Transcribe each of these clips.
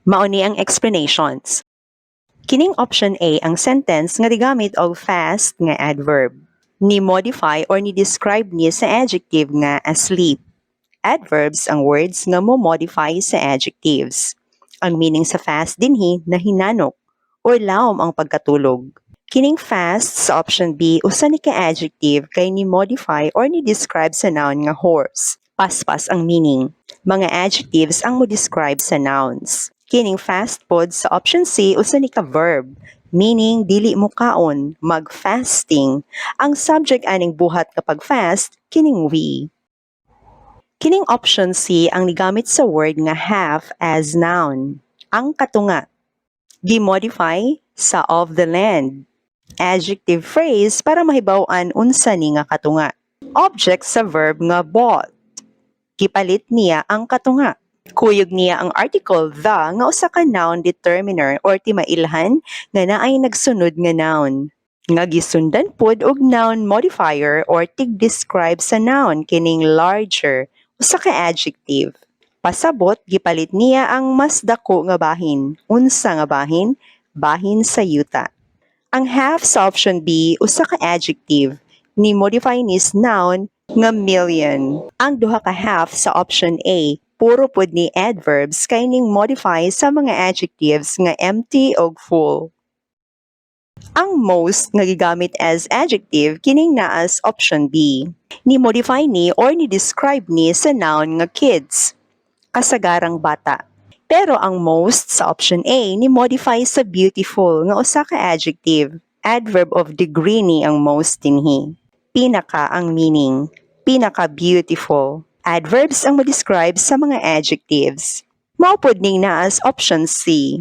Mao ni ang explanations. Kining option A ang sentence nga gigamit og fast nga adverb. Ni modify or ni describe ni sa adjective nga asleep. Adverbs ang words nga mo modify sa adjectives. Ang meaning sa fast dinhi, nahinanok or lawom ang pagkatulog. Kining fast sa option B, usa ni ka adjective kay ni modify or ni describe sa noun nga horse. Paspas ang meaning. Mga adjectives ang mo describe sa nouns. Kining fast pod sa option C, usa ni ka verb, meaning dili mo kaon, mag-fasting. Ang subject aning buhat kapag fast, kining we. Kining option C ang nigamit sa word nga half as noun. Ang katunga. Gi-modify sa of the land. Adjective phrase para mahibaw-an unsa ni nga katunga. Object sa verb nga bought. Gipalit niya ang katunga. Kuyog niya ang article the nga usa ka noun determiner or timailhan nga naay nagsunod nga noun. Nga gisundan pod og noun modifier or tig-describe sa noun, kining larger, usa ka adjective. Pasabot, gipalit niya ang mas dako nga bahin. Unsa nga bahin? Bahin sa yuta. Ang half sa option B, usa ka adjective. Ni modify ni sa noun nga million. Ang duha ka half sa option A, puro pud ni adverbs kay ning modify sa mga adjectives nga empty og full. Ang most nga gigamit as adjective, kining naa sa option B. Ni modify ni or ni describe ni sa noun nga kids. Kasagarang bata. Pero ang most sa option A ni modify sa beautiful nga usa ka adjective. Adverb of degree ni ang most dinhi. Pinaka ang meaning. Pinaka beautiful. Adverbs ang mo-describe sa mga adjectives. Mao pod ning naa sa option C.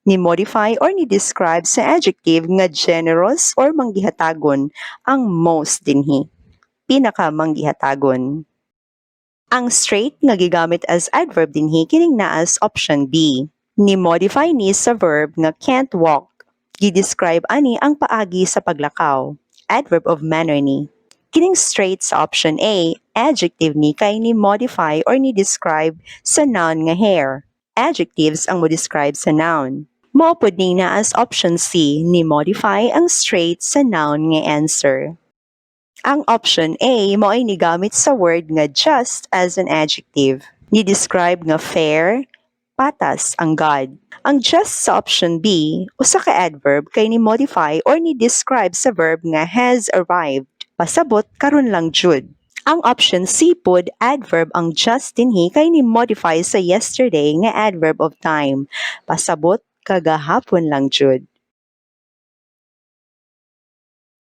Ni modify or ni describe sa adjective nga generous or manggihatagon ang most dinhi. Pinaka manggihatagon. Ang straight nga gigamit as adverb dinhi, kining naa sa option B. Ni modify ni sa verb nga can't walk. Gi-describe ani ang paagi sa paglakaw. Adverb of manner ni. Kining straight sa option A, adjective ni kay ni modify or ni describe sa noun nga hair. Adjectives ang mo describe sa noun. Mao pod ning naa sa option C, ni modify ang straight sa noun nga answer. Ang option A mao ay nigamit sa word nga just as an adjective. Ni describe nga fair, patas ang God. Ang just sa option B, usa ka adverb kay ni modify or ni describe sa verb nga has arrived. Pasabot, karon lang jud. Ang option C pod, adverb ang just dinhi kay ni modify sa yesterday nga adverb of time. Pasabot, kagahapon lang jud.